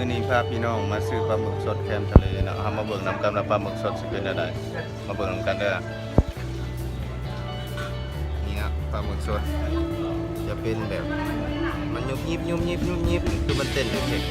ມື້ນີ້ພາພີ່ນ້ອງມາຊື້ປາໝຶກສົດແຄມທະເລເນາະ. ເຮົາມາເບິ່ງນຳກັນວ່າປາໝຶກສົດຊິເປັນແນວໃດ. ມາເບິ່ງນຳກັນເດີ້. ນີ້ເນາະ ປາໝຶກສົດຈະເປັນແບບ ມັນຍຸບຍິບ ຍຸບຍິບ ຍຸບຍິບ ຄືມັນເຕັ້ນເອຟເຟັກ.